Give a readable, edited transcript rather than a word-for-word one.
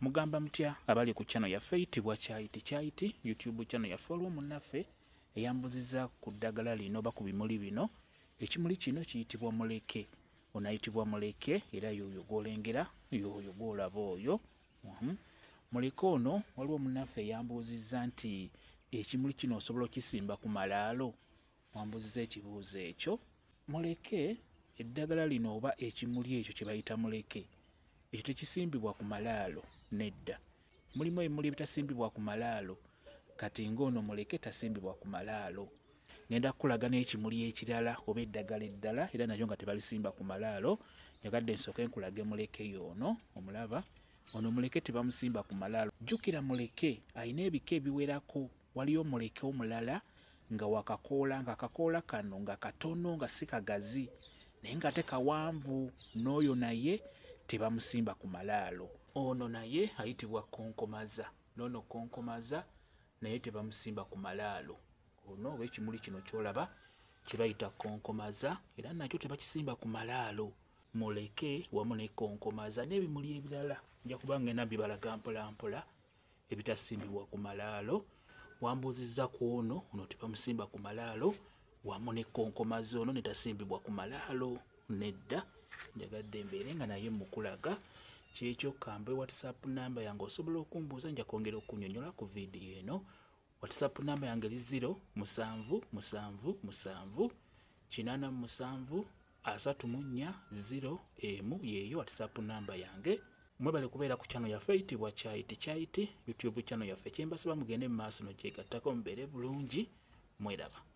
Mugamba mutya abali ku channel yaffe eyitibwa Kyayiti Kyayiti YouTube channel yaffe? Waliwo munnaffe eyambuziza ku ddagala lino oba ku bimuli bino. Ekimuli kino kiyitibwa muleke, ono ayitibwa muleke era y'oyo gw'olengera, y'oyo gw'olaba oyo. Muleke ono waliwo munnaffe eyambuuzizza nti ekimuli kino osobola okisimba ku malaalo? Wambuuzizza ekibuuzo ekyo. Muleke eddagala lino oba ekimuli ekyo kye bayita muleke, ekyo tekisimbibwa ku malaalo, nedda. Mulimu ebimuli ebitasimbibwa ku malaalo, kati ng'ono muleke tasimbibwa ku malaalo. Ngenda kukulaga n'ekimuli ekirala oba eddagala eddala era naryo nga tebalisimba ku malaalo. Njagadde nsooke nkulage muleke y'ono, omulaba? Ono muleke tebamusimba ku malaalo. Jjukira muleke alina ebika ebiwerako. Waliyo muleke omulala nga wakakoola, nga akakoola kano nga katono nga si kagazi naye ng'ate kawanvu, n'oyo naye tebamusimba ku malaalo. Ono naye ayitibwa konkomaza, n'ono konkomaza naye tebamusimba ku malaalo. Ono oba ekimuli kino ky'olaba kye bayita konkomaza era nakyo tebakisimba ku malaalo. Muleke wamu ne konkomaza n'ebimuli ebirala nja kuba ngenda mbibalaga mpola mpola ebitasimbibwa ku malaalo. Wambuuzizza ku ono, ono tebamusimba ku malaalo wamu ne konkomaza ono netasimbibwa ku malaalo, nedda. Njagadde mbeere nga naye mukulaga kyekyo. Kambe WhatsApp namba yange osobola okumbuuza, nja kwongera okunnyonnyola ku vidiyo eno. WhatsApp namba yange eri 0 7 7 7 87 34 0 1, yeeyo WhatsApp namba yange. Mwebale kubeera ku channel yaffe eyitibwa Kyayiti Kyayiti YouTube channel yaffe. Kyembasaba mugende mu maaso nogyegattako, mubeere bulungi, mweraba.